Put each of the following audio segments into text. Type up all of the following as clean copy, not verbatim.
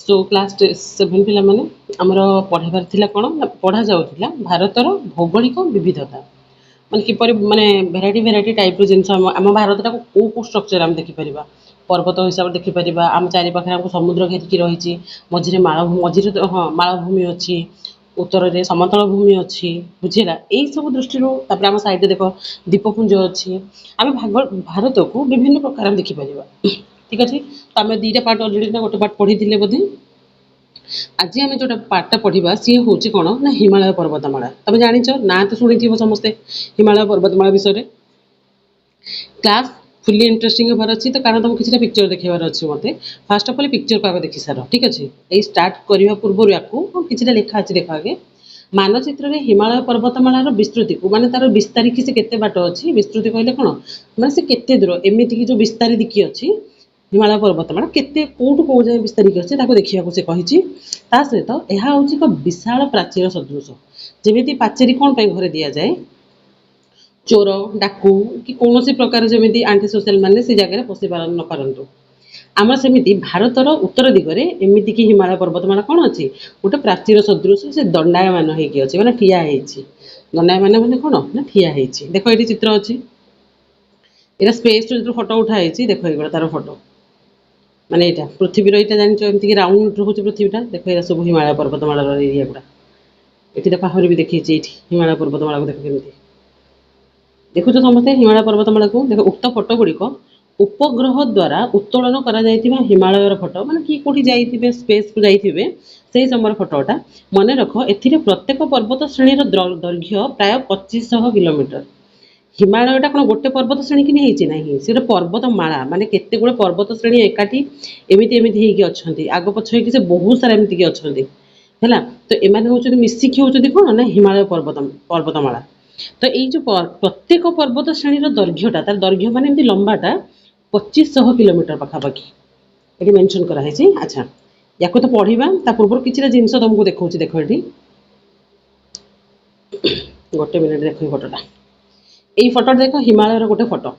Show class 7 ପିଲାମାନେ, ଆମର ପଢ଼ିବାର ଥିଲା କ'ଣ ନା ପଢ଼ା ଯାଉଥିଲା ଭାରତର ଭୌଗୋଳିକ ବିବିଧତା, ମାନେ କିପରି ମାନେ ଭେରାଇଟି ଭେରାଇଟି ଟାଇପ୍ର ଜିନିଷ, ଆମ ଭାରତଟାକୁ କେଉଁ କେଉଁ ଷ୍ଟ୍ରକ୍ଚର୍ ଆମେ ଦେଖିପାରିବା। ପର୍ବତ ହିସାବରେ ଦେଖିପାରିବା, ଆମ ଚାରିପାଖରେ ଆମକୁ ସମୁଦ୍ର ଘେରିକି ରହିଛି, ମଝିରେ ମାଳ ମଝିରେ ତ ହଁ ମାଳଭୂମି ଅଛି, ଉତ୍ତରରେ ସମତଳ ଭୂମି ଅଛି। ବୁଝିଲା? ଏଇସବୁ ଦୃଷ୍ଟିରୁ ତାପରେ ଆମ ସାଇଡ଼ରେ ଦେଖ ଦ୍ୱୀପପୁଞ୍ଜ ଅଛି। ଆମେ ଭାରତକୁ ବିଭିନ୍ନ ପ୍ରକାର ଆମେ ଦେଖିପାରିବା। ଠିକ୍ ଅଛି? ତ ଆମେ ଦୁଇଟା ପାର୍ଟ ଅଲରେଡ଼ି ନା ଗୋଟେ ପାର୍ଟ ପଢ଼ିଥିଲେ ବୋଧେ। ଆଜି ଆମେ ଯେଉଁଟା ପାର୍ଟଟା ପଢ଼ିବା, ସିଏ ହେଉଛି କ'ଣ ନା ହିମାଳୟ ପର୍ବତମାଳା। ତମେ ଜାଣିଛ ନା ତ ଶୁଣିଥିବ ସମସ୍ତେ ହିମାଳୟ ପର୍ବତମାଳା ବିଷୟରେ। କ୍ଲାସ୍ ଫୁଲି ଇଣ୍ଟରେଷ୍ଟିଂ ହେବାର ଅଛି ତ, କାରଣ ତମକୁ କିଛିଟା ପିକ୍ଚର ଦେଖେଇବାର ଅଛି ମୋତେ। ଫାର୍ଷ୍ଟ ଅଫ୍ ଅଲ୍ ପିକ୍ଚରକୁ ଆଗ ଦେଖି ସାର। ଠିକ୍ ଅଛି? ଏଇ ଷ୍ଟାର୍ଟ କରିବା ପୂର୍ବରୁ ୟାକୁ କିଛିଟା ଲେଖା ଅଛି, ଦେଖ ଆଗେ। ମାନଚିତ୍ରରେ ହିମାଳୟ ପର୍ବତମାଳାର ବିସ୍ତୃତିକୁ, ମାନେ ତାର ବିସ୍ତାରିକି ସେ କେତେ ବାଟ ଅଛି। ବିସ୍ତୃତି କହିଲେ କ'ଣ? ମାନେ ସେ କେତେ ଦୂର, ଏମିତିକି ଯେଉଁ ବିସ୍ତାରିକି ଅଛି, ହିମାଳୟ ପର୍ବତମାଳା କେତେ, କେଉଁଠୁ କେଉଁ ଯାଏଁ ବିସ୍ତାରିକି ଅଛି, ତାକୁ ଦେଖିବାକୁ ସେ କହିଛି। ତା ସହିତ ଏହା ହେଉଛି ଏକ ବିଶାଳ ପ୍ରାଚୀର ସଦୃଶ। ଯେମିତି ପାଚେରୀ କ'ଣ ପାଇଁ ଘରେ ଦିଆଯାଏ? ଚୋର ଡାକୁ କି କୌଣସି ପ୍ରକାର ଯେମିତି ଆଣ୍ଟି ସୋସିଆଲ ମାନେ ସେ ଜାଗାରେ ପଶି ନ ପାରନ୍ତୁ। ଆମର ସେମିତି ଭାରତର ଉତ୍ତର ଦିଗରେ ଏମିତିକି ହିମାଳୟ ପର୍ବତମାଳା କ'ଣ ଅଛି? ଗୋଟେ ପ୍ରାଚୀର ସଦୃଶ, ସେ ଦଣ୍ଡାୟମାନ ହେଇକି ଅଛି, ମାନେ ଠିଆ ହେଇଛି। ଦଣ୍ଡାୟମାନ ମାନେ କ'ଣ ନା ଠିଆ ହେଇଛି। ଦେଖ, ଏଇଠି ଚିତ୍ର ଅଛି। ଏଇଟା ସ୍ପେସ୍ରୁ ଯେତେବେଳେ ଫଟୋ ଉଠା ହେଇଛି। ଦେଖ, ଏଇଗୁଡ଼ା ତାର ଫଟୋ। ମାନେ ଏଇଟା ପୃଥିବୀର, ଏଇଟା ଜାଣିଛ, ଏମିତିକି ରାଉଣ୍ଡ ରହୁଛି ପୃଥିବୀଟା। ଦେଖ, ଏଇଟା ସବୁ ହିମାଳୟ ପର୍ବତମାଳାର ଏରିଆ ଗୁଡ଼ା। ଏଠି ଦେଖ, ଆହୁରି ବି ଦେଖେଇଛି ଏଇଠି ହିମାଳୟ ପର୍ବତମାଳାକୁ। ଦେଖ, କେମିତି ଦେଖୁଛ ସମସ୍ତେ ହିମାଳୟ ପର୍ବତମାଳାକୁ? ଦେଖ, ଉକ୍ତ ଫଟୋ ଗୁଡ଼ିକ ଉପଗ୍ରହ ଦ୍ୱାରା ଉତ୍ତୋଳନ କରାଯାଇଥିବା ହିମାଳୟର ଫଟୋ। ମାନେ କିଏ କୋଉଠି ଯାଇଥିବେ, ସ୍ପେସ୍କୁ ଯାଇଥିବେ, ସେଇ ସମୟର ଫଟୋଟା। ମନେ ରଖ, ଏଥିରେ ପ୍ରତ୍ୟେକ ପର୍ବତ ଶ୍ରେଣୀର ଦୈର୍ଘ୍ୟ ପ୍ରାୟ 2500 କିଲୋମିଟର। ହିମାଳୟଟା କ'ଣ ଗୋଟେ ପର୍ବତ ଶ୍ରେଣୀକି ନେଇ ହେଇଛି? ନାହିଁ, ସେ ଗୋଟେ ପର୍ବତମାଳା। ମାନେ କେତେ ଗୁଡ଼େ ପର୍ବତ ଶ୍ରେଣୀ ଏକାଠି ଏମିତି ଏମିତି ହେଇକି ଅଛନ୍ତି, ଆଗ ପଛ ହେଇକି ସେ ବହୁତ ସାରା ଏମିତିକି ଅଛନ୍ତି। ହେଲା? ତ ଏମାନେ ହେଉଛନ୍ତି, ମିଶିକି ହେଉଛନ୍ତି କ'ଣ ନା ହିମାଳୟ ପର୍ବତମାଳା। ତ ଏଇ ଯେଉଁ ପ୍ରତ୍ୟେକ ପର୍ବତ ଶ୍ରେଣୀର ଦୈର୍ଘ୍ୟଟା, ତାର ଦୈର୍ଘ୍ୟ ମାନେ ଏମିତି ଲମ୍ବାଟା 2500 କିଲୋମିଟର ପାଖାପାଖି ଏଠି ମେନସନ୍ କରାହେଇଛି। ଆଚ୍ଛା, ୟାକୁ ତ ପଢ଼ିବା, ତା ପୂର୍ବରୁ କିଛିଟା ଜିନିଷ ତମକୁ ଦେଖାଉଛି। ଦେଖ ଏଠି, ଗୋଟେ ମିନିଟ୍। ଦେଖ ଏଇ ଫଟୋଟା। ଏଇ ଫଟୋଟା ଦେଖ, ହିମାଳୟର ଗୋଟେ ଫଟୋ।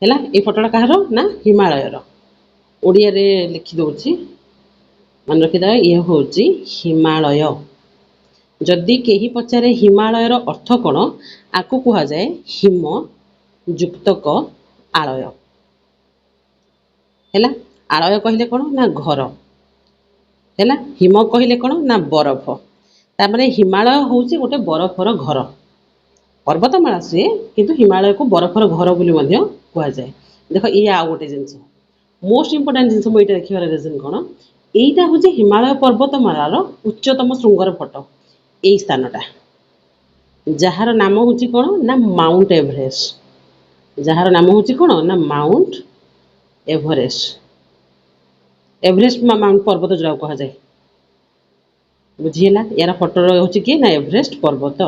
ହେଲା? ଏଇ ଫଟୋଟା କାହାର ନା ହିମାଳୟର। ଓଡ଼ିଆରେ ଲେଖି ଦେଉଛି, ମନେ ରଖିଦେବା, ଇଏ ହେଉଛି ହିମାଳୟ। ଯଦି କେହି ପଚାରେ ହିମାଳୟର ଅର୍ଥ କ'ଣ, ଆକୁ କୁହାଯାଏ ହିମ ଯୁକ୍ତକ ଆଳୟ। ହେଲା? ଆଳୟ କହିଲେ କ'ଣ ନା ଘର। ହେଲା? ହିମ କହିଲେ କ'ଣ ନା ବରଫ। ତାମାନେ ହିମାଳୟ ହେଉଛି ଗୋଟେ ବରଫର ଘର। ପର୍ବତମାଳା ସିଏ, କିନ୍ତୁ ହିମାଳୟକୁ ବରଫର ଘର ବୋଲି ମଧ୍ୟ କୁହାଯାଏ। ଦେଖ, ଇଏ ଆଉ ଗୋଟେ ଜିନିଷ, ମୋଷ୍ଟ ଇମ୍ପୋର୍ଟାଣ୍ଟ ଜିନିଷ। ମୁଁ ଏଇଟା ଦେଖିବାର ରିଜନ୍ କ'ଣ? ଏଇଟା ହେଉଛି ହିମାଳୟ ପର୍ବତମାଳାର ଉଚ୍ଚତମ ଶୃଙ୍ଗର ଫଟୋ। ଏଇ ସ୍ଥାନଟା, ଯାହାର ନାମ ହେଉଛି କ'ଣ ନା ମାଉଣ୍ଟ ଏଭରେଷ୍ଟ। ଯାହାର ନାମ ହେଉଛି କ'ଣ ନା ମାଉଣ୍ଟ ଏଭରେଷ୍ଟ। ଏଭରେଷ୍ଟ ମାଉଣ୍ଟ ପର୍ବତ ଯୋଉଟାକୁ କୁହାଯାଏ। ବୁଝିହେଲା? ୟାର ଫଟୋ ହେଉଛି କିଏ ନା ଏଭରେଷ୍ଟ ପର୍ବତ।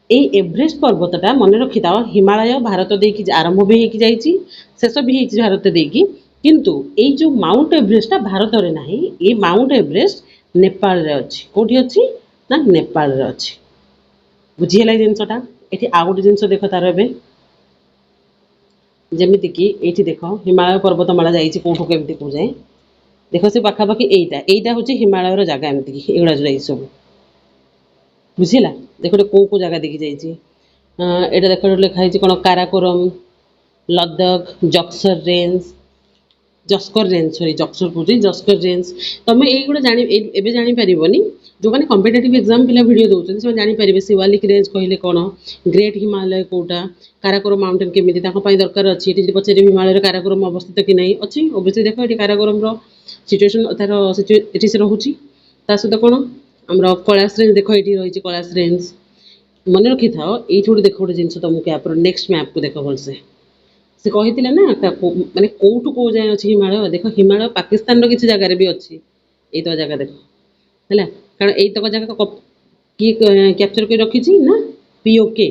ଏଇ ଏଭରେଷ୍ଟ ପର୍ବତଟା, ମନେ ରଖିଥାଅ, ହିମାଳୟ ଭାରତ ଦେଇକି ଆରମ୍ଭ ବି ହେଇକି ଯାଇଛି, ଶେଷ ବି ହେଇଛି ଭାରତ ଦେଇକି। କିନ୍ତୁ ଏଇ ଯୋଉ ମାଉଣ୍ଟ ଏଭରେଷ୍ଟଟା ଭାରତରେ ନାହିଁ। ଏଇ ମାଉଣ୍ଟ ଏଭରେଷ୍ଟ ନେପାଳରେ ଅଛି। କୋଉଠି ଅଛି ନା ନେପାଳରେ ଅଛି। ବୁଝିହେଲା ଏଇ ଜିନିଷଟା? ଏଠି ଆଉ ଗୋଟେ ଜିନିଷ ଦେଖ ତାର ଏବେ। ଯେମିତିକି ଏଇଠି ଦେଖ, ହିମାଳୟ ପର୍ବତମାଳା ଯାଇଛି କୋଉଠୁ କେମିତି କୋଉ ଯାଏଁ। ଦେଖ, ସେ ପାଖାପାଖି ଏଇଟା ହେଉଛି ହିମାଳୟର ଜାଗା। ଏମିତିକି ଏଗୁଡ଼ା ଯୋଉ ଯାଇଛି ସବୁ। ବୁଝିଲା? ଦେଖ, ଏଟା କୋଉ କୋଉ ଜାଗା ଦେଇକି ଯାଇଛି। ଏଇଟା ଦେଖ, ଏଠି ଲେଖା ହେଇଛି କ'ଣ? କାରାକୋରମ, ଲଦାଖ, ଜକ୍ସର ରେଞ୍ଜ, ଜସ୍କର ରେଞ୍ଜ, ସରି, ଜକ୍ସର କହୁଛି, ଜସ୍କର ରେଞ୍ଜ। ତମେ ଏଇଗୁଡ଼ା ଜାଣି ଏବେ ଜାଣିପାରିବନି। ଯେଉଁମାନେ କମ୍ପିଟେଟିଭ୍ ଏକ୍ଜାମ୍ ପିଲା ଭିଡ଼ିଓ ଦେଉଛନ୍ତି, ସେମାନେ ଜାଣିପାରିବେ ଶିୱାଲିକ ରେଞ୍ଜ କହିଲେ କ'ଣ, ଗ୍ରେଟ୍ ହିମାଳୟ କେଉଁଟା, କାରାକୋରମ ମାଉଣ୍ଟେନ୍ କେମିତି ତାଙ୍କ ପାଇଁ ଦରକାର ଅଛି। ଏଠି ଯଦି ପଚାରିବେ ହିମାଳୟରେ କାରାକୋରମ ଅବସ୍ଥିତ କି ନାହିଁ, ଅଛି ଅବଶ୍ୟ। ଦେଖ, ଏଠି କାରାକୋରମର ସିଚୁଏସନ୍ ତାର ଏଠି ସେ ରହୁଛି। ତା ସହିତ କ'ଣ ଆମର କୈଳାସ ରେଞ୍ଜ, ଦେଖ, ଏଇଠି ରହିଛି କୈଳାସ ରେଞ୍ଜ। ମନେ ରଖିଥାଅ। ଏଇଠି ଗୋଟେ ଦେଖ, ଗୋଟେ ଜିନିଷ ତମକୁ ୟାପର ନେକ୍ସଟ ମ୍ୟାପ୍କୁ ଦେଖ ଭଲସେ। ସେ କହିଥିଲେ ନା ମାନେ କୋଉଠୁ କୋଉ ଯାଏଁ ଅଛି ହିମାଳୟ। ଦେଖ, ହିମାଳୟ ପାକିସ୍ତାନର କିଛି ଜାଗାରେ ବି ଅଛି। ଏଇତକ ଜାଗା ଦେଖ। ହେଲା? କାରଣ ଏଇତକ ଜାଗା କିଏ କ୍ୟାପଚର କରି ରଖିଛି ନା ପିଓକେ।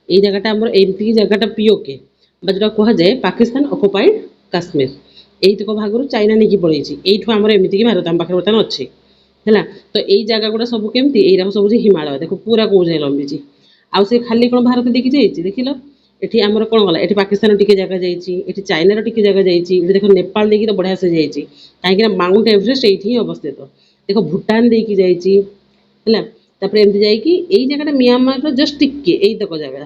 ଏଇ ଜାଗାଟା ଆମର, ଏମିତିକି ଜାଗାଟା ପିଓକେ ବା ଯୋଉଟା କୁହାଯାଏ ପାକିସ୍ତାନ ଅକୁପାଇଡ୍ କାଶ୍ମୀର। ଏଇତକ ଭାଗରୁ ଚାଇନା ନେଇକି ପଳେଇଛି। ଏଇଠୁ ଆମର ଏମିତିକି ଭାରତ ଆମ ପାଖରେ ବର୍ତ୍ତମାନ ଅଛି। ହେଲା? ତ ଏଇ ଜାଗା ଗୁଡ଼ା ସବୁ କେମିତି, ଏଇରାକ ସବୁ ହେଉଛି ହିମାଳୟ। ଦେଖ, ପୁରା କୋଉ ଯାଏଁ ଲମ୍ବିଛି। ଆଉ ସେ ଖାଲି କ'ଣ ଭାରତ ଦେଇକି ଯାଇଛି? ଦେଖିଲ, ଏଠି ଆମର କ'ଣ ଗଲା? ଏଠି ପାକିସ୍ତାନ ଟିକେ ଜାଗା ଯାଇଛି, ଏଠି ଚାଇନାର ଟିକେ ଜାଗା ଯାଇଛି। ଏଠି ଦେଖ, ନେପାଳ ଦେଇକି ତ ବଢ଼ିଆ ସେ ଯାଇଛି, କାହିଁକିନା ମାଉଣ୍ଟ ଏଭରେଷ୍ଟ ଏଇଠି ହିଁ ଅବସ୍ଥିତ। ଦେଖ, ଭୁଟାନ ଦେଇକି ଯାଇଛି, ହେଲା। ତାପରେ ଏମିତି ଯାଇକି ଏଇ ଜାଗାଟା ମିଆଁମାରର ଜଷ୍ଟ ଟିକେ, ଏଇ ତକ ଜାଗା,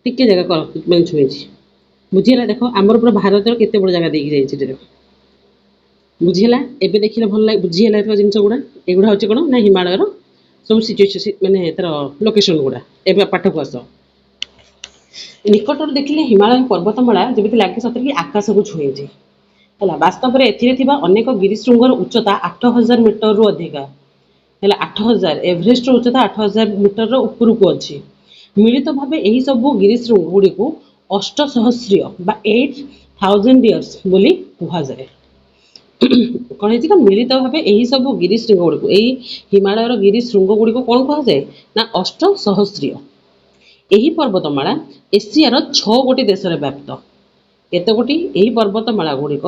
ଟିକେ ଜାଗା ମାନେ ଛୁଇଁଛି। ବୁଝିହେଲା? ଦେଖ, ଆମର ପୁରା ଭାରତର କେତେ ବଡ଼ ଜାଗା ଦେଇକି ଯାଇଛି ଏଠି ଦେଖ। ବୁଝିହେଲା? ଏବେ ଦେଖିଲେ ଭଲ ଲାଗେ, ବୁଝିହେଲା ଏଥର ଜିନିଷ ଗୁଡ଼ା। ଏଗୁଡ଼ା ହେଉଛି କ'ଣ ନା ହିମାଳୟର ସବୁ ସିଚୁଏସନ୍, ମାନେ ତାର ଲୋକେସନ୍ ଗୁଡ଼ା। ଏବେ ପାଠକୁ ଆସ। ନିକଟରୁ ଦେଖିଲେ ହିମାଳୟ ପର୍ବତମାଳା ଯେମିତି ଲାଗେ ସତରେ କି ଆକାଶକୁ ଛୁଇଁଛି, ହେଲା। ବାସ୍ତବରେ ଏଥିରେ ଥିବା ଅନେକ ଗିରିଶୃଙ୍ଗର ଉଚ୍ଚତା 8000 ମିଟରରୁ ଅଧିକା, ହେଲା। 8000, ଏଭରେଷ୍ଟର ଉଚ୍ଚତା 8000 ମିଟରର ଉପରକୁ ଅଛି। ମିଳିତ ଭାବେ ଏହି ସବୁ ଗିରିଶୃଙ୍ଗ ଗୁଡ଼ିକୁ ଅଷ୍ଟସହସ୍ରୀୟ ବା 8000 ଇୟର୍ସ ବୋଲି କୁହାଯାଏ। କ'ଣ ହେଇଛି ନା ମିଳିତ ଭାବେ ଏହି ସବୁ ଗିରିଶୃଙ୍ଗ ଗୁଡ଼ିକୁ, ଏଇ ହିମାଳୟର ଗିରିଶୃଙ୍ଗ ଗୁଡ଼ିକୁ କ'ଣ କୁହାଯାଏ ନା ଅଷ୍ଟସହସ୍ରୀୟ। ଏହି ପର୍ବତମାଳା ଏସିଆର 6 ଗୋଟି ଦେଶରେ ବ୍ୟାପ୍ତ। କେତେ ଗୋଟି? ଏହି ପର୍ବତମାଳା ଗୁଡ଼ିକ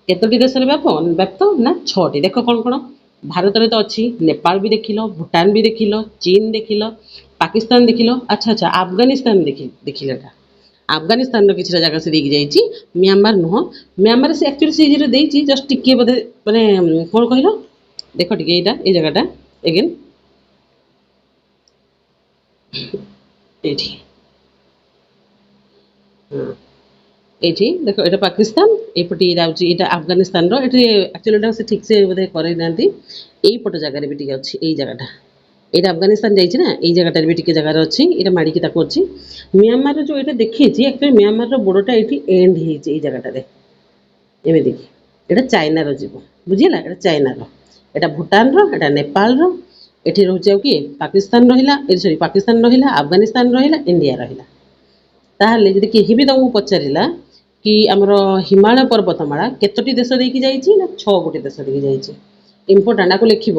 କେତୋଟି ଦେଶରେ ବ୍ୟାପ୍ତ ନା 6ଟି। ଦେଖ କ'ଣ କ'ଣ? ଭାରତରେ ତ ଅଛି, ନେପାଳ ବି ଦେଖିଲ, ଭୁଟାନ ବି ଦେଖିଲ, ଚୀନ ଦେଖିଲ, ପାକିସ୍ତାନ ଦେଖିଲ, ଆଚ୍ଛା, ଆଫଗାନିସ୍ତାନ ଦେଖିଲ। ଏଟା ଆଫଗାନିସ୍ତାନର କିଛିଟା ଜାଗା ସେ ଦେଇକି ଯାଇଛି, ମିଆଁମାର ନୁହଁ। ମିଆଁମାର ସେ ଆକ୍ଚୁଆଲି ସେ ଯୋଉ ଦେଇଛି ଜଷ୍ଟ ଟିକିଏ ବୋଧେ, ମାନେ କ'ଣ କହିଲ, ଦେଖ ଟିକେ ଏଇଟା, ଏଇ ଜାଗାଟା ଏଗେନ୍ ଏଇଠି। ହଁ, ଏଇଠି ଦେଖ, ଏଇଟା ପାକିସ୍ତାନ, ଏଇପଟେ ଯାଉଛି, ଏଇଟା ଆଫଗାନିସ୍ତାନର। ଏଠି ଆକ୍ଚୁଆଲି ଏଇଟା ସେ ଠିକ୍ ସେ ବୋଧେ କରେଇ ନାହାନ୍ତି। ଏଇପଟ ଜାଗାରେ ବି ଟିକେ ଅଛି, ଏଇ ଜାଗାଟା। ଏଇଟା ଆଫଗାନିସ୍ତାନ ଯାଇଛି ନା, ଏଇ ଜାଗାଟାରେ ବି ଟିକେ ଜାଗାରେ ଅଛି, ଏଇଟା ମାଡ଼ିକି ତାକୁ ଅଛି। ମିଆଁମାରର ଯେଉଁ ଏଇଟା ଦେଖେଇଛି, ଆକ୍ଚୁଆଲି ମିଆଁମାରର ବର୍ଡରଟା ଏଇଠି ଏଣ୍ଡ ହେଇଛି ଏଇ ଜାଗାଟାରେ ଏମିତିକି। ଏଇଟା ଚାଇନାର ଯିବ, ବୁଝିହେଲା? ଏଇଟା ଚାଇନାର, ଏଇଟା ଭୁଟାନର, ଏଇଟା ନେପାଳର। ଏଠି ରହୁଛି ଆଉ କିଏ? ପାକିସ୍ତାନ ରହିଲା, ଏ ସରି, ପାକିସ୍ତାନ ରହିଲା, ଆଫଗାନିସ୍ତାନ ରହିଲା, ଇଣ୍ଡିଆ ରହିଲା। ତାହେଲେ ଯଦି କେହି ବି ତମକୁ ପଚାରିଲା କି ଆମର ହିମାଳୟ ପର୍ବତମାଳା କେତୋଟି ଦେଶ ଦେଇକି ଯାଇଛି ନା 6 ଗୋଟି ଦେଶ ଦେଇକି ଯାଇଛି। ଇମ୍ପୋର୍ଟାଣ୍ଟ, ଆକୁ ଲେଖିବ।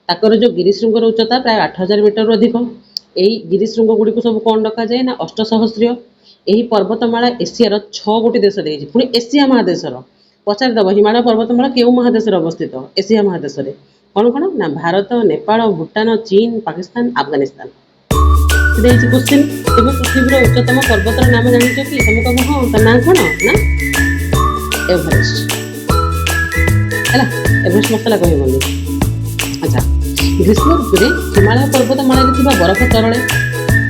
ତାଙ୍କର ଯେଉଁ ଗିରିଶୃଙ୍ଗର ଉଚ୍ଚତା ପ୍ରାୟ 8000 ମିଟରରୁ ଅଧିକ। ଏଇ ଗିରିଶୃଙ୍ଗ ଗୁଡ଼ିକୁ ସବୁ କ'ଣ ଡକାଯାଏ ନା ଅଷ୍ଟସହସ୍ରୀୟ। ଏହି ପର୍ବତମାଳା ଏସିଆର 6 ଗୋଟି ଦେଶ ଦେଇଛି, ପୁଣି ଏସିଆ ମହାଦେଶର। ପଚାରିଦେବ, ହିମାଳୟ ପର୍ବତମାଳା କେଉଁ ମହାଦେଶରେ ଅବସ୍ଥିତ? ଏସିଆ ମହାଦେଶରେ। କ'ଣ କ'ଣ ନା ଭାରତ, ନେପାଳ, ଭୁଟାନ, ଚୀନ, ପାକିସ୍ତାନ, ଆଫଗାନିସ୍ତାନ। ଦେଇଛି କ୍ୱେଶ୍ଚିନ୍। ତେବେ ପୃଥିବୀର ଉଚ୍ଚତମ ପର୍ବତର ନାମ ଜାଣିଛ କି? ତମେ କହିବ ହଁ, ତା ନାଁ କ'ଣ ନା ଏଭରେଷ୍ଟ। ହେଲା, ଏଭରେଷ୍ଟ ମସଲା କହିବନି। ଆଚ୍ଛା, ଗ୍ରୀଷ୍ମ ଋତୁରେ ହିମାଳୟ ପର୍ବତମାଳାରେ ଥିବା ବରଫ ତରଳେ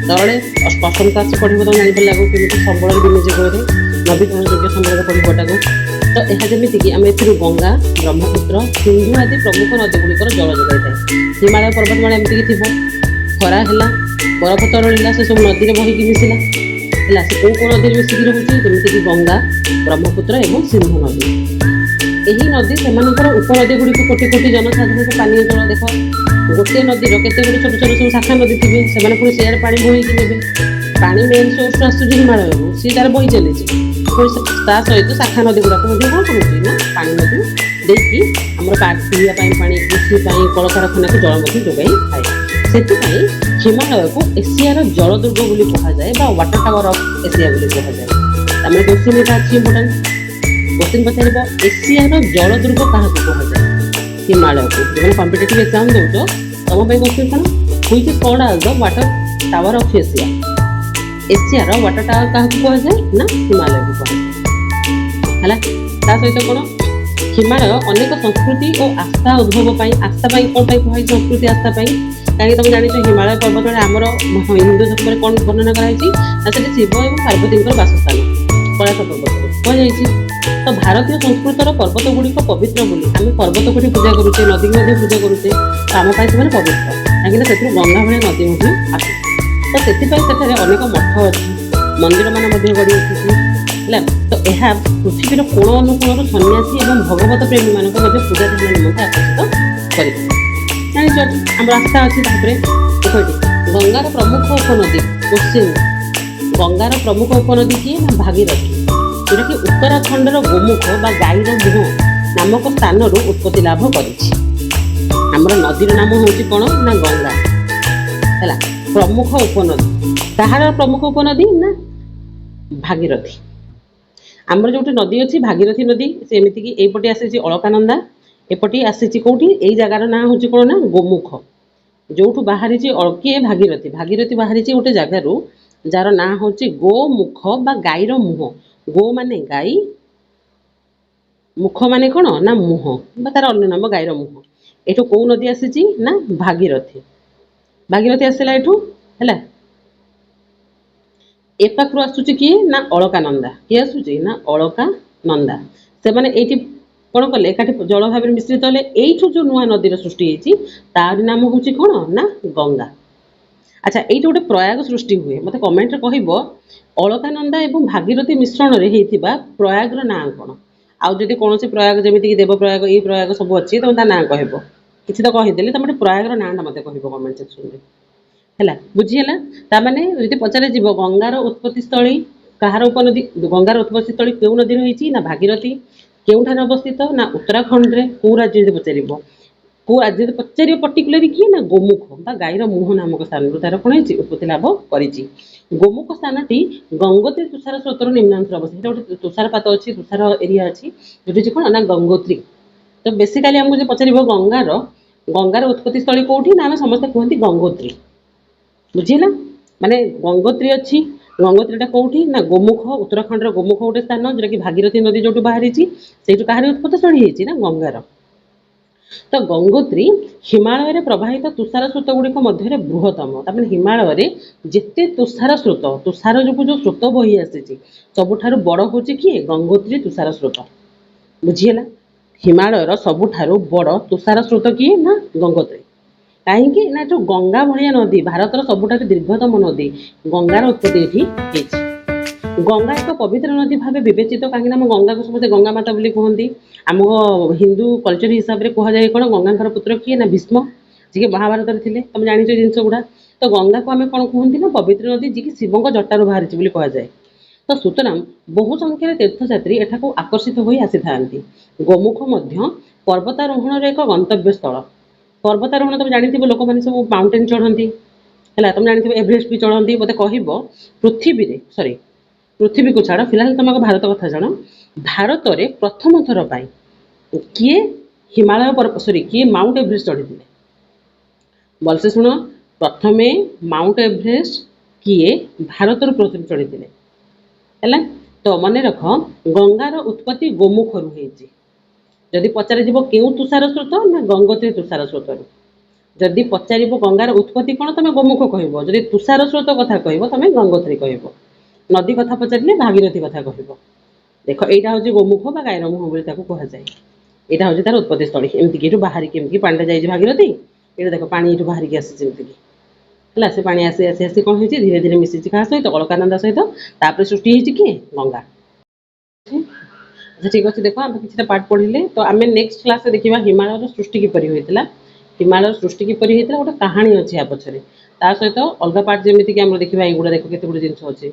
ତରଳେ। ଅଷ୍ଟମ କ୍ଲାସରେ ପଢ଼ିବ ତମେ, ଜାଣିପାରିଲେ ଆଗକୁ କେମିତି ସମ୍ବଳରେ ବିନିଯୋଗ ହୋଇଥାଏ, ନବୀକରଣ ଯୋଗ୍ୟ ସମ୍ବଳରେ ପଢ଼ିବ ଏଟାକୁ। ତ ଏହା ଯେମିତିକି ଆମେ ଏଥିରୁ ଗଙ୍ଗା, ବ୍ରହ୍ମପୁତ୍ର, ସିନ୍ଧୁ ଆଦି ପ୍ରମୁଖ ନଦୀ ଗୁଡ଼ିକର ଜଳ ଯୋଗାଇଥାଏ। ହିମାଳୟ ପର୍ବତମାଳା ଏମିତିକି ଥିବ, ଖରା ହେଲା, ବରଫ ତରଳିଲା, ସେ ସବୁ ନଦୀରେ ବହିକି ମିଶିଲା, ହେଲା। ସେ କେଉଁ କେଉଁ ନଦୀରେ ମିଶିକି ରହୁଛି? ଯେମିତିକି ଗଙ୍ଗା, ବ୍ରହ୍ମପୁତ୍ର ଏବଂ ସିନ୍ଧୁ ନଦୀ। ଏହି ନଦୀ ସେମାନଙ୍କର ଉପନଦୀ ଗୁଡ଼ିକୁ କୋଟି କୋଟି ଜନସାଧାରଣଙ୍କୁ ପାନୀୟ ଜଳ। ଦେଖ, ଗୋଟିଏ ନଦୀର କେତେ ଗୁଡ଼ିଏ ଛୋଟ ଛୋଟ ସବୁ ଶାଖା ନଦୀ ଥିବେ, ସେମାନେ ପୁଣି ସେଆଡ଼େ ପାଣି ବୋହିକି ନେବେ। ପାଣି ମେନ୍ ସୋର୍ସରୁ ଆସୁଛି ହିମାଳୟରୁ, ସିଏ ତାର ବହି ଚାଲିଛି, ପୁଣି ତା ସହିତ ଶାଖା ନଦୀ ଗୁଡ଼ାକ ମଧ୍ୟ କ'ଣ କରୁଛି ନା ପାଣି ମଧ୍ୟ ଦେଇକି ଆମର ପିଇବା ପାଇଁ ପାଣି, କୃଷି ପାଇଁ, କଳକାରଖାନାକୁ ଜଳ ମଧ୍ୟ ଯୋଗାଇଥାଏ। ସେଥିପାଇଁ ହିମାଳୟକୁ ଏସିଆର ଜଳଦୁର୍ଗ ବୋଲି କୁହାଯାଏ ବା ୱାଟର ଟାୱାର ଅଫ୍ ଏସିଆ ବୋଲି କୁହାଯାଏ। ତାମାନେ କ୍ୱେଶ୍ଚିନ୍ ଏଇଟା ଅଛି, ଇମ୍ପୋର୍ଟାଣ୍ଟ କ୍ୱେଶ୍ଚିନ୍ ପଚାରିବ, ଏସିଆର ଜଳଦୁର୍ଗ କାହାକୁ କୁହାଯାଏ? ହିମାଳୟକୁ। ଯେଉଁମାନେ କମ୍ପିଟେଟିଭ୍ ଏକ୍ଜାମ୍ ଦେଉଛ, ତମ ପାଇଁ କ୍ୱେଶ୍ଚିନ୍ କ'ଣ? Which is called as the water tower of Asia? ଏସିଆର ୱାଟର ଟାୱାର କାହାକୁ କୁହାଯାଏ ନା ହିମାଳୟକୁ କୁହାଯାଏ, ହେଲା। ତା ସହିତ କ'ଣ? ହିମାଳୟ ଅନେକ ସଂସ୍କୃତି ଓ ଆସ୍ଥା ଉଦ୍ଭବ ପାଇଁ, ଆସ୍ଥା ପାଇଁ, କ'ଣ ପାଇଁ କୁହାଯାଇଛି ସଂସ୍କୃତି ଆସ୍ଥା ପାଇଁ? କାହିଁକି ତମେ ଜାଣିଛ, ହିମାଳୟ ପର୍ବତରେ ଆମର ହିନ୍ଦୁ ଧର୍ମରେ କ'ଣ ବର୍ଣ୍ଣନା କରାଯାଇଛି ନା ସେଠି ଶିବ ଏବଂ ପାର୍ବତୀଙ୍କର ବାସସ୍ଥାନ କୈଳାସ ପର୍ବତରେ କୁହାଯାଇଛି। ତ ଭାରତୀୟ ସଂସ୍କୃତର ପର୍ବତ ଗୁଡ଼ିକ ପବିତ୍ର ବୋଲି ଆମେ ପର୍ବତକୁ ଏଠି ପୂଜା କରୁଛେ, ନଦୀକୁ ମଧ୍ୟ ପୂଜା କରୁଛେ। ତ ଆମ ପାଇଁ ସେମାନେ ପବିତ୍ର, କାହିଁକିନା ସେଥିରୁ ଗଙ୍ଗା ଭଳିଆ ନଦୀ ମଧ୍ୟ ଆସୁଛି। ତ ସେଥିପାଇଁ ସେଠାରେ ଅନେକ ମଠ ଅଛି, ମନ୍ଦିରମାନ ମଧ୍ୟ ଗଢ଼ି ଉଠିଛି, ହେଲା। ତ ଏହା ପୃଥିବୀର କୋଣ ଅନୁକୋଣରୁ ସନ୍ନ୍ୟାସୀ ଏବଂ ଭଗବତ ପ୍ରେମୀମାନଙ୍କୁ ମଧ୍ୟ ପୂଜା ଧ୍ୟାନ ନିମନ୍ତେ ଆକର୍ଷିତ କରିଥାଏ। ଜାଣିଛ, ଆମର ଆସ୍ଥା ଅଛି। ତାପରେ ଦେଖ ଏଠି ଗଙ୍ଗାର ପ୍ରମୁଖ ଉପନଦୀ କୋଶ୍ଚିନ୍। ଗଙ୍ଗାର ପ୍ରମୁଖ ଉପନଦୀ କିଏ ନା ଭାଗୀରଥୀ, ଯେଉଁଟାକି ଉତ୍ତରାଖଣ୍ଡର ଗୋମୁଖ ବା ଗାଈର ମୁହଁ ନାମକ ସ୍ଥାନରୁ ଉତ୍ପତ୍ତି ଲାଭ କରିଛି। ଆମର ନଦୀର ନାମ ହେଉଛି କ'ଣ ନା ଗଙ୍ଗା, ହେଲା। ପ୍ରମୁଖ ଉପନଦୀ, କାହାର ପ୍ରମୁଖ ଉପନଦୀ ନା ଭାଗୀରଥୀ। ଆମର ଯୋଉଠି ନଦୀ ଅଛି ଭାଗୀରଥୀ ନଦୀ, ସେ ଏମିତିକି ଏଇପଟେ ଆସିଛି ଅଳକାନନ୍ଦା, ଏପଟେ ଆସିଛି କୋଉଠି? ଏଇ ଜାଗାର ନାଁ ହେଉଛି କ'ଣ ନା ଗୋମୁଖ। ଯୋଉଠୁ ବାହାରିଛି କିଏ? ଭାଗୀରଥୀ। ଭାଗୀରଥୀ ବାହାରିଛି ଗୋଟେ ଜାଗାରୁ, ଯାହାର ନାଁ ହେଉଛି ଗୋମୁଖ ବା ଗାଈର ମୁହଁ। ଗୋ ମାନେ ଗାଈ, ମୁଖ ମାନେ କ'ଣ ନା ମୁହଁ, ବା ତାର ଅନ୍ୟ ନାମ ଗାଈର ମୁହଁ। ଏଠୁ କେଉଁ ନଦୀ ଆସିଛି ନା ଭାଗୀରଥୀ। ଭାଗୀରଥୀ ଆସିଲା ଏଠୁ। ହେଲା, ଏ ପାଖରୁ ଆସୁଛି କିଏ ନା ଅଳକାନନ୍ଦା। କିଏ ଆସୁଛି ନା ଅଳକାନନ୍ଦା। ସେମାନେ ଏଇଠି କ'ଣ କଲେ? ଏକାଠି ଜଳ ଭାବରେ ମିଶ୍ରିତ ହେଲେ। ଏଇଠୁ ଯେଉଁ ନୂଆ ନଦୀର ସୃଷ୍ଟି ହେଇଛି, ତାରି ନାମ ହେଉଛି କ'ଣ ନା ଗଙ୍ଗା। ଆଚ୍ଛା, ଏଇଠି ଗୋଟେ ପ୍ରୟାଗ ସୃଷ୍ଟି ହୁଏ। ମୋତେ କମେଣ୍ଟରେ କହିବ, ଅଳକାନନ୍ଦା ଏବଂ ଭାଗୀରଥୀ ମିଶ୍ରଣରେ ହେଇଥିବା ପ୍ରୟାଗର ନାଁ କ'ଣ? ଆଉ ଯଦି କୌଣସି ପ୍ରୟାଗ, ଯେମିତିକି ଦେବପ୍ରୟାଗ, ଏଇ ପ୍ରୟାଗ ସବୁ ଅଛି, ତମେ ତା ନାଁ କହିବ। କିଛି ତ କହିଦେଲି, ତମେ ଗୋଟେ ପ୍ରୟାଗର ନାଁଟା ମୋତେ କହିବ କମେଣ୍ଟ ସେକ୍ସନରେ। ହେଲା, ବୁଝିହେଲା? ତାମାନେ ଯଦି ପଚରାଯିବ ଗଙ୍ଗାର ଉତ୍ପତ୍ତି ସ୍ଥଳୀ କାହାର ଉପନଦୀ, ଗଙ୍ଗାର ଉତ୍ପତ୍ତି ସ୍ଥଳୀ କେଉଁ ନଦୀରେ ହେଇଛି ନା ଭାଗୀରଥୀ। କେଉଁଠାରେ ଅବସ୍ଥିତ ନା ଉତ୍ତରାଖଣ୍ଡରେ। କେଉଁ ରାଜ୍ୟ ଯଦି ପଚାରିବ, କେଉଁ ରାଜ୍ୟ ଯଦି ପଚାରିବ ପର୍ଟିକୁଲାରଲି, କିଏ ନା ଗୋମୁଖ ବା ଗାଈର ମୁହଁ ନାମକ ସ୍ଥାନରୁ ତାର କ'ଣ ହେଇଛି? ଉତ୍ପତ୍ତି ଲାଭ କରିଛି। ଗୋମୁଖ ସ୍ଥାନଟି ଗଙ୍ଗୋତ୍ରୀ ତୁଷାର ସ୍ରୋତର ନିମ୍ନାଂଶରେ ଅବସ୍ଥିତ। ଗୋଟେ ତୁଷାରପାତ ଅଛି, ତୁଷାର ଏରିଆ ଅଛି, ଯୋଉଠି କ'ଣ ନା ଗଙ୍ଗୋତ୍ରୀ। ତ ବେସିକାଲି ଆମକୁ ଯଦି ପଚାରିବ ଗଙ୍ଗାର ଉତ୍ପତ୍ତି ସ୍ଥଳୀ କୋଉଠି ନା, ଆମେ ସମସ୍ତେ କୁହନ୍ତି ଗଙ୍ଗୋତ୍ରୀ। ବୁଝିହେଲା? ମାନେ ଗଙ୍ଗୋତ୍ରୀ ଅଛି। ଗଙ୍ଗୋତ୍ରୀଟା କୋଉଠି ନା ଗୋମୁଖ, ଉତ୍ତରାଖଣ୍ଡର ଗୋମୁଖ ଗୋଟେ ସ୍ଥାନ, ଯୋଉଟାକି ଭାଗୀରଥୀ ନଦୀ ଯୋଉଠୁ ବାହାରିଛି। ସେଇଠୁ କାହାର ଉତ୍ପତ୍ତି ସ୍ଥଳୀ ହେଇଛି ନା ଗଙ୍ଗାର। ତ ଗଙ୍ଗୋତ୍ରୀ ହିମାଳୟରେ ପ୍ରବାହିତ ତୁଷାର ସ୍ରୋତ ଗୁଡ଼ିକ ମଧ୍ୟରେ ବୃହତ୍ତମ। ତାମାନେ ହିମାଳୟରେ ଯେତେ ତୁଷାର ସ୍ରୋତ, ତୁଷାର ଯୋଗୁଁ ଯୋଉ ସ୍ରୋତ ବହି ଆସିଛି, ସବୁଠାରୁ ବଡ଼ ହେଉଛି କିଏ? ଗଙ୍ଗୋତ୍ରୀ ତୁଷାର ସ୍ରୋତ। ବୁଝିହେଲା? ହିମାଳୟର ସବୁଠାରୁ ବଡ଼ ତୁଷାର ସ୍ରୋତ କିଏ ନା ଗଙ୍ଗୋତ୍ରୀ। କାହିଁକି ନା ଯୋଉ ଗଙ୍ଗା ଭଳିଆ ନଦୀ, ଭାରତର ସବୁଠାରୁ ଦୀର୍ଘତମ ନଦୀ ଗଙ୍ଗାର ଉତ୍ପତ୍ତି ଏଠି ହେଇଛି। ଗଙ୍ଗା ଏକ ପବିତ୍ର ନଦୀ ଭାବେ ବିବେଚିତ। କାହିଁକିନା ଆମ ଗଙ୍ଗାକୁ ସମସ୍ତେ ଗଙ୍ଗା ମାତା ବୋଲି କୁହନ୍ତି। ଆମ ହିନ୍ଦୁ କଲଚର ହିସାବରେ କୁହାଯାଏ କ'ଣ, ଗଙ୍ଗାଙ୍କର ପୁତ୍ର କିଏ ନା ଭୀଷ୍ମ, ଯିଏ ମହାଭାରତରେ ଥିଲେ। ତମେ ଜାଣିଛ ଜିନିଷ ଗୁଡ଼ା। ତ ଗଙ୍ଗାକୁ ଆମେ କ'ଣ କୁହନ୍ତି ନା ପବିତ୍ର ନଦୀ, ଯିଏକି ଶିବଙ୍କ ଜଟାରୁ ବାହାରିଛି ବୋଲି କୁହାଯାଏ। ତ ସୁତରାଂ ବହୁ ସଂଖ୍ୟାରେ ତୀର୍ଥଯାତ୍ରୀ ଏଠାକୁ ଆକର୍ଷିତ ହୋଇ ଆସିଥାନ୍ତି। ଗୋମୁଖ ମଧ୍ୟ ପର୍ବତାରୋହଣର ଏକ ଗନ୍ତବ୍ୟ ସ୍ଥଳ। ପର୍ବତାରୋହଣ ତମେ ଜାଣିଥିବ, ଲୋକମାନେ ସବୁ ମାଉଣ୍ଟେନ୍ ଚଢ଼ନ୍ତି। ହେଲା, ତମେ ଜାଣିଥିବ, ଏଭରେଷ୍ଟ ବି ଚଢ଼ନ୍ତି। ମୋତେ କହିବ ପୃଥିବୀରେ, ସରି, ପୃଥିବୀକୁ ଛାଡ଼, ଫିଲହାଲ ତମେ ଭାରତ କଥା ଜାଣ। ଭାରତରେ ପ୍ରଥମ ଥର ପାଇଁ କିଏ ହିମାଳୟ ପର୍ବ, ସରି, କିଏ ମାଉଣ୍ଟ ଏଭରେଷ୍ଟ ଚଢ଼ିଥିଲେ? ଭଲସେ ଶୁଣ, ପ୍ରଥମେ ମାଉଣ୍ଟ ଏଭରେଷ୍ଟ କିଏ ଭାରତରୁ ପ୍ରଥମେ ଚଢ଼ିଥିଲେ? ହେଲା, ତ ମନେ ରଖ, ଗଙ୍ଗାର ଉତ୍ପତ୍ତି ଗୋମୁଖରୁ ହେଇଛି। ଯଦି ପଚାରାଯିବ କେଉଁ ତୁଷାର ସ୍ରୋତ ନା ଗଙ୍ଗୋତ୍ରୀ ତୁଷାର ସ୍ରୋତରୁ। ଯଦି ପଚାରିବ ଗଙ୍ଗାର ଉତ୍ପତ୍ତି କ'ଣ, ତମେ ଗୋମୁଖ କହିବ। ଯଦି ତୁଷାର ସ୍ରୋତ କଥା କହିବ, ତମେ ଗଙ୍ଗୋତ୍ରୀ କହିବ। ନଦୀ କଥା ପଚାରିଲେ ଭାଗୀରଥୀ କଥା କହିବ। ଦେଖ, ଏଇଟା ହେଉଛି ଗୋମୁଖ ବା ଗାଈର ମୁହଁ ବୋଲି ତାକୁ କୁହାଯାଏ। ଏଇଟା ହେଉଛି ତାର ଉତ୍ପତ୍ତି ସ୍ଥଳୀ। ଏମିତିକି ଏଠୁ ବାହାରିକି ଏମିତିକି ପାଣିଟା ଯାଇଛି ଭାଗୀରଥୀ। ଏଇଟା ଦେଖ, ପାଣି ଏଠୁ ବାହାରିକି ଆସିଛି ଏମିତିକି। ହେଲା, ସେ ପାଣି ଆସି ଆସି ଆସି କ'ଣ ହେଇଛି? ଧୀରେ ଧୀରେ ମିଶିଛି କାହା ସହିତ? ଅଳକାନନ୍ଦା ସହିତ। ତାପରେ ସୃଷ୍ଟି ହେଇଛି କିଏ? ଗଙ୍ଗା। ଆଚ୍ଛା, ଠିକ୍ ଅଛି। ଦେଖ, ଆମେ କିଛିଟା ପାର୍ଟ ପଢ଼ିଲେ। ତ ଆମେ ନେକ୍ସଟ କ୍ଲାସରେ ଦେଖିବା ହିମାଳୟର ସୃଷ୍ଟି କିପରି ହୋଇଥିଲା। ହିମାଳୟର ସୃଷ୍ଟି କିପରି ହେଇଥିଲା, ଗୋଟେ କାହାଣୀ ଅଛି ୟା ପଛରେ। ତା ସହିତ ଅଲଗା ପାର୍ଟ ଯେମିତିକି ଆମର ଦେଖିବା। ଏଇଗୁଡ଼ା ଦେଖ, କେତେ ଗୁଡ଼ିଏ ଜିନିଷ ଅଛି।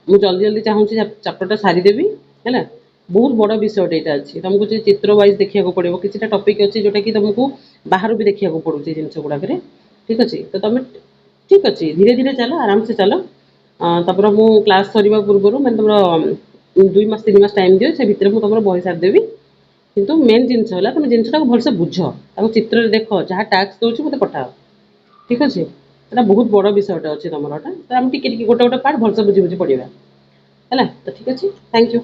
ମୁଁ ଜଲ୍ଦି ଜଲ୍ଦି ଚାହୁଁଛି ଚାପ୍ଟରଟା ସାରିଦେବି। ହେଲା, ବହୁତ ବଡ଼ ବିଷୟଟେ ଏଇଟା ଅଛି। ତମକୁ ଯେ ଚିତ୍ର ୱାଇଜ୍ ଦେଖିବାକୁ ପଡ଼ିବ। କିଛିଟା ଟପିକ୍ ଅଛି ଯେଉଁଟାକି ତମକୁ ବାହାରୁ ବି ଦେଖିବାକୁ ପଡ଼ୁଛି ଜିନିଷ ଗୁଡ଼ାକରେ। ଠିକ୍ ଅଛି, ତ ତମେ ଠିକ୍ ଅଛି, ଧୀରେ ଧୀରେ ଚାଲ, ଆରାମସେ ଚାଲ। ତାପରେ ମୁଁ କ୍ଲାସ୍ ସରିବା ପୂର୍ବରୁ, ମାନେ ତମର 2 ମାସ 3 ମାସ ଟାଇମ୍ ଦିଅ, ସେ ଭିତରେ ମୁଁ ତମର ବହି ସାରିଦେବି। କିନ୍ତୁ ମେନ୍ ଜିନିଷ ହେଲା ତମେ ଜିନିଷଟାକୁ ଭଲସେ ବୁଝ, ତାକୁ ଚିତ୍ରରେ ଦେଖ। ଯାହା ଟାସ୍କ ଦେଉଛି ମୋତେ ପଠାଅ। ଠିକ୍ ଅଛି? ଏଇଟା ବହୁତ ବଡ଼ ବିଷୟଟା ଅଛି ତମର ଏଟା। ତ ଆମେ ଟିକେ ଟିକେ ଗୋଟେ ଗୋଟେ ପାର୍ଟ ଭଲସେ ବୁଝି ବୁଝି ପଢ଼ିବା। ହେଲା, ତ ଠିକ୍ ଅଛି, thank you.